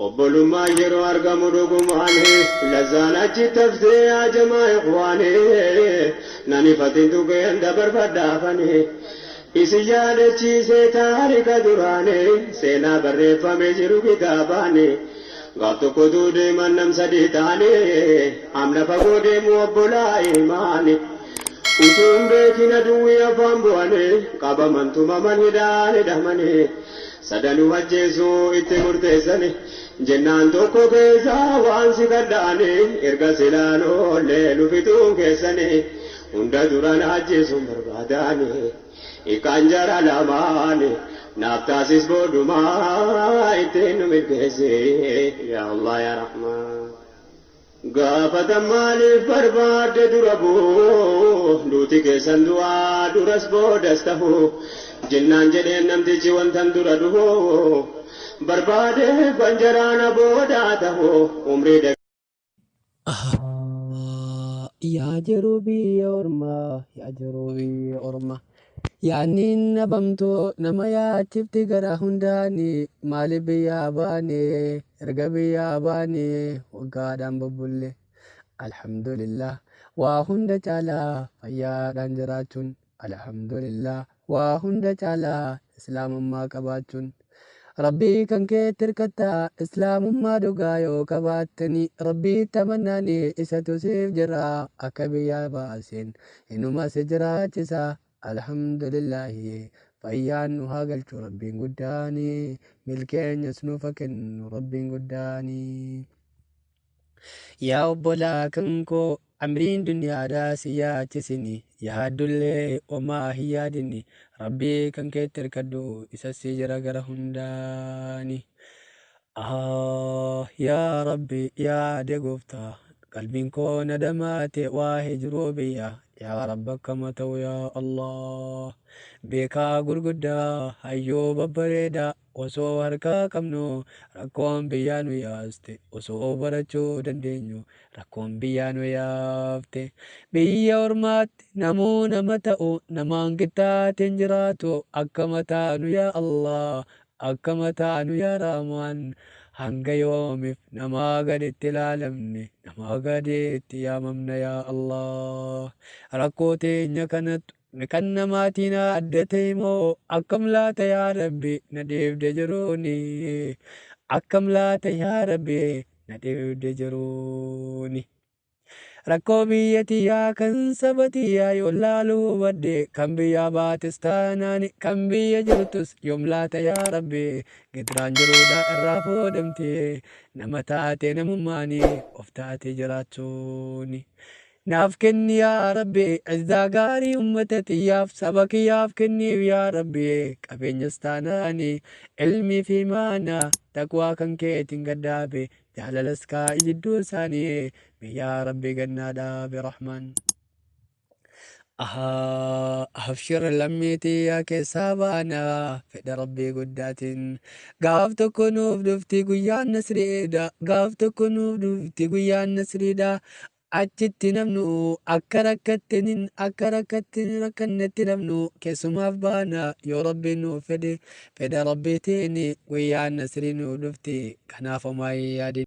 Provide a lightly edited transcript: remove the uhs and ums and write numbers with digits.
Obbolummaan yeroo argamu dhugumaani lazzaan achitti haftee yaa jamaa ikhwaani nan ifatin tuqeen dabarfadhaafani isin yaadachiisee taarika duraani seenaa barreeffame jiru kitaabaani gaaf tokko utuu deeman nam sadii taane amna fagoo deemu obbolaa imaani utuu hin beekin aduwwii afaan bu'ani qabaman tumaman hidhaan hidhamani Sadanuu ajjeesuu itti murteessani. Jennaan tokko keessaa waan si kadhaani erga silaan oollee nu fixuun keessani. Hunda dura na ajjeesuun barbaadaani. Hiikkaan jara lamaani naaf taasis boodumaa ittiin nu milkeessi yaa Allah yaa Rahmaan. Gaafatan maaliif barbaadde dura bu'uu duuti keessan du'aa duras boodas tahu jennaan jedheen namtichi wantan dura du'u barbaadeef kan jaraana boodaa tahu umrii Yaa jiruu biyya ormaa, yaa jiruu biyya ormaa. Yaanni hin dhabamtu nama yaachifti gara hundaani maaliif biyyaa baane erga biyyaa baane waggaadhaan bubbulle. Alhamdulillah waa hunda caalaa fayyaadhaan jiraachuun Alhamdulillah waa hunda caalaa islaamummaa qabaachuun. Rabbii kan keetti hirkatta islaamummaa dhugaa yoo qabaattani Rabbiitti amannaani isatu siif jira akka biyyaa baaseen inuma si jiraachisa Alhamdulillaahi fayyaan nu haa galchu Rabbiin guddaani milkeenyas nuuf haa kennu Rabbiin guddaani. Yaa obbolaa kan koo amriin duniyaadhaa si yaachisini yaaddullee homaa hin yaadini Rabbii kan keetti hirkadhu isa si jira gara hundaani. Ah yaa Rabbi yaade gooftaa qalbiin koo na dhamaate waa'ee jiruu biyyaa yaa Rabbi akkama ta'u yaa Allah beekaa gurguddaa hayyuu babbareedaa Osoo harkaa qabnu rakkoon biyyaa nu yaaste Osoo barachuu dandeenyu rakkoon biyyaa nu yaafte Biyya ormaatti namuu nama ta'u namaan qixxaate hin jiraatu Akkama taanu yaa Allah akkama taanu yaa Rahmaan Hanga yoomif namaa gaditti ilaalamne namaa gaditti yaamamna yaa Allah Rakkoo teenya kanatu Kan namaatiin adda ta'e moo akkam laata yaa Rabbi na dhiibde jiruuni akkam laata yaa Rabbi na dhiibde jiruuni. Rakkoo biyya tiyyaa kan saba tiyyaa yoo laaluu hubadhe kan biyyaa baates taanaani kan biyya jirtus yoom laata yaa Rabbi gidiraan jiruudha irraa fuudhamte nama taate namummaani of taate jiraachuuni. Naaf kenni yaa Rabbi izzaa gaarii ummata tiyyaaf saba kiyyaaf kenniif yaa Rabbi qabeenyas taanaani ilmii fi imaana taqwaa kan keetiin gaddaabe jaalalas kaa'i jidduu isaanii mee yaa Rabbi gannaa dhaabe Rahmaan. Ahaa abshir lammii tiyya keessaa baana fedha Rabbii guddaatiin gaaf tokko nuuf dhufti guyyaan nasriidha gaaf tokko nuuf dhufti guyyaan nasriidha Achitti namnu akka rakkattinin akka rakkattin rakkannetti namnu keessumaaf baana yoo Rabbiin nuuf fedhe fedha Rabbiitiin guyyaan nasriin nuuf dhufti kanaaf homaa hin yaadin.